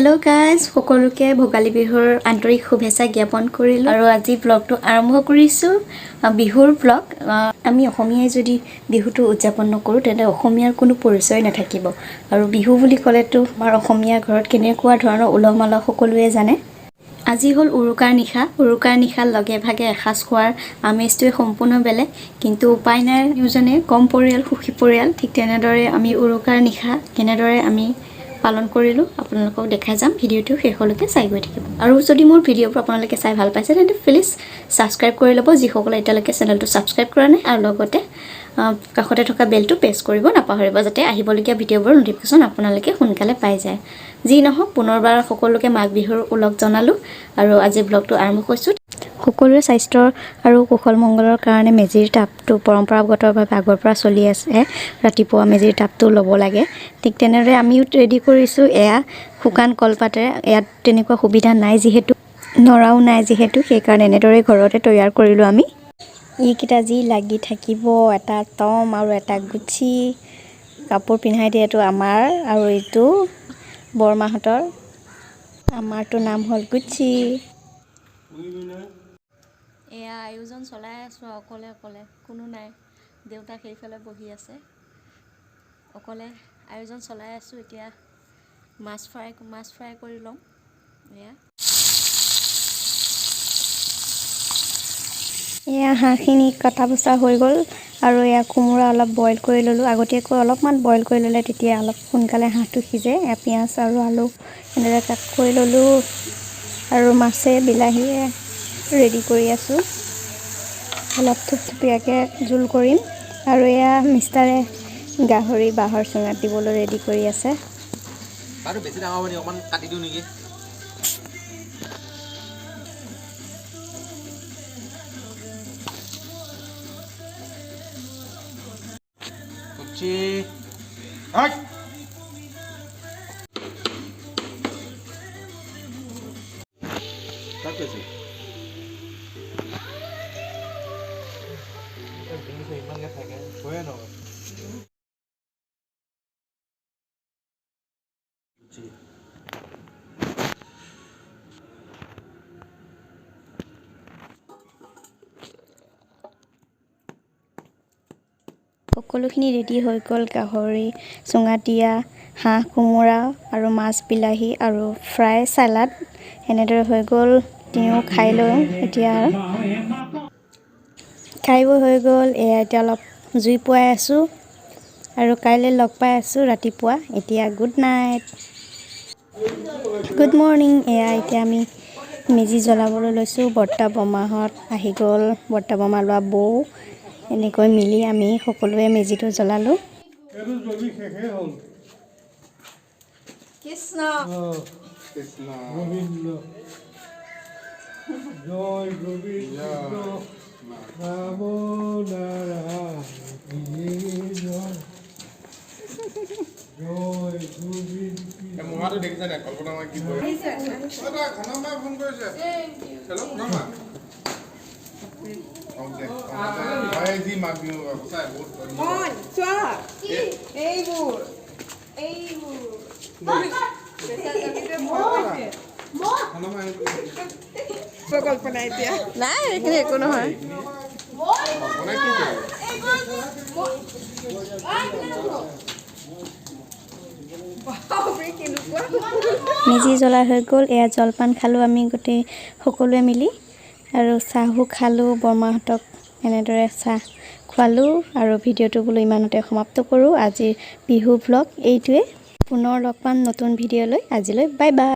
Hello' guys, সকলোকে ভোগালী বিহুৰ আন্তৰিক শুভেচ্ছা জ্ঞাপন কৰিলোঁ আৰু আজি ব্লগটো আৰম্ভ কৰিছোঁ, বিহুৰ ব্লগ। আমি অসমীয়াই যদি বিহুটো উদযাপন নকৰোঁ, তেন্তে অসমীয়াৰ কোনো পৰিচয় নাথাকিব। আৰু বিহু বুলি ক'লেতো আমাৰ অসমীয়া ঘৰত কেনেকুৱা ধৰণৰ উলহ মালহ সকলোৱে জানে। আজি হ'ল উৰুকাৰ নিশা। উৰুকাৰ নিশা লগে ভাগে এসাঁজ খোৱাৰ আমেজটোৱে সম্পূৰ্ণ বেলেগ। কিন্তু উপায় নাই, নিউজনে কম পৰিয়াল সুখী পৰিয়াল। ঠিক তেনেদৰে আমি উৰুকাৰ নিশা কেনেদৰে আমি পালন কৰিলোঁ, আপোনালোকক দেখাই যাম। ভিডিঅ'টো শেষলৈকে চাই গৈ থাকিব। আৰু যদি মোৰ ভিডিঅ'বোৰ আপোনালোকে চাই ভাল পাইছে, তেন্তে প্লিজ ছাবস্ক্ৰাইব কৰি ল'ব, যিসকলে এতিয়ালৈকে চেনেলটো ছাবস্ক্ৰাইব কৰা নাই। আৰু লগতে কাষতে থকা বেলটো প্ৰেছ কৰিব নাপাহৰিব, যাতে আহিবলগীয়া ভিডিঅ'বোৰৰ ন'টিফিকেশ্যন আপোনালোকে সোনকালে পাই যায়। যি নহওক, পুনৰবাৰ সকলোকে মাঘ বিহুৰ ওলগ জনালোঁ আৰু আজি ব্লগটো আৰম্ভ কৰিছোঁ। সকলোৰে স্বাস্থ্যৰ আৰু কুশল মংগলৰ কাৰণে মেজিৰ তাপটো পৰম্পৰাগতভাৱে আগৰ পৰা চলি আছে। ৰাতিপুৱা মেজিৰ তাপটো ল'ব লাগে। ঠিক তেনেদৰে আমিও ৰেডি কৰিছোঁ। এয়া শুকান কলপাতেৰে। ইয়াত তেনেকুৱা সুবিধা নাই যিহেতু, নৰাও নাই যিহেতু, সেইকাৰণে এনেদৰে ঘৰতে তৈয়াৰ কৰিলোঁ আমি। এইকেইটা যি লাগি থাকিব, এটা টম আৰু এটা গুচি। কাপোৰ পিন্ধাই দিয়াটো আমাৰ আৰু এইটো বৰমাহঁতৰ। আমাৰটো নাম হ'ল গুচি। এয়া আয়োজন চলাই আছোঁ অকলে অকলে, কোনো নাই। দেউতা সেইফালে বহি আছে। অকলে আয়োজন চলাই আছোঁ। এতিয়া মাছ ফ্ৰাই কৰি ল'ম। এয়া হাঁহখিনি কটা বচা হৈ গ'ল আৰু এয়া কোমোৰা অলপ বইল কৰি ল'লোঁ। আগতীয়াকৈ অলপমান বইল কৰি ল'লে তেতিয়া অলপ সোনকালে হাঁহটো সিজে। এয়া পিঁয়াজ আৰু আলু এনেদৰে কাট কৰি ল'লোঁ আৰু মাছে বিলাহীয়ে ৰেডি কৰি আছোঁ। অলপ থুপথুপীয়াকৈ জোল কৰিম। আৰু এয়া মিষ্টাৰে গাহৰি বাঁহৰ চুঙাত দিবলৈ ৰেডি কৰি আছে। বাৰু, বেছি ডাঙৰ হ'ব নেকি? অকণমান কাটি দিওঁ নেকি? কুচি। হাই! কাক কৈছে? ইমানকে থাকে হয়ে নহয়। কুচি। সকলোখিনি ৰেডি হৈ গ'ল। গাহৰি চুঙাত দিয়া, হাঁহ, কোমোৰা আৰু মাছ, বিলাহী আৰু ফ্ৰাই, চালাড এনেদৰে হৈ গ'ল। তেওঁ খাই লওঁ এতিয়া। খাই বৈ হৈ গ'ল। এয়া এতিয়া অলপ জুই পুৱাই আছোঁ আৰু কাইলৈ লগ পাই আছোঁ ৰাতিপুৱা। এতিয়া গুড নাইট। Good morning. এয়া এতিয়া আমি মেজি জ্বলাবলৈ লৈছোঁ। বৰ্তা বৰমাহঁত আহি গ'ল, বৰ্তা বৰমা লোৱা বৌ, এনেকৈ মিলি আমি সকলোৱে মেজিটো জ্বলালোঁ। এইটো জলদি শেষে হ'ল। কৃষ্ণ। কৃষ্ণ। গোবিন্দ, জয় গোবিন্দ, ৰাম নাৰায়ণ, জয় জয় গোবিন্দ। মহাটো দেখিছা নাই? কল্পনা মাই কি কৰে? ঘনমাই ফোন কৰিছে। হেল্ল' ঘনমা। যি মাঘ বিহু সঁচাই বহুত মন চোৱা, এইবোৰ এইবোৰ ঘনমাই। কল্পনা এতিয়া নাই, এইখিনি একো নহয়। কল্পনাই কি কৰিব? বাপৰে, কেনেকুৱা! মেজি জ্বলা হৈ গ'ল। এয়া জলপান খালোঁ আমি গোটেই সকলোৱে মিলি আৰু চাহো খালোঁ। বৰমাহঁতক এনেদৰে চাহ খোৱালোঁ আৰু ভিডিঅ'টো বোলো ইমানতে সমাপ্ত কৰোঁ। আজিৰ বিহু ভ্লগ এইটোৱে। পুনৰ লগ পাম নতুন ভিডিঅ'লৈ। আজিলৈ বাই বাই।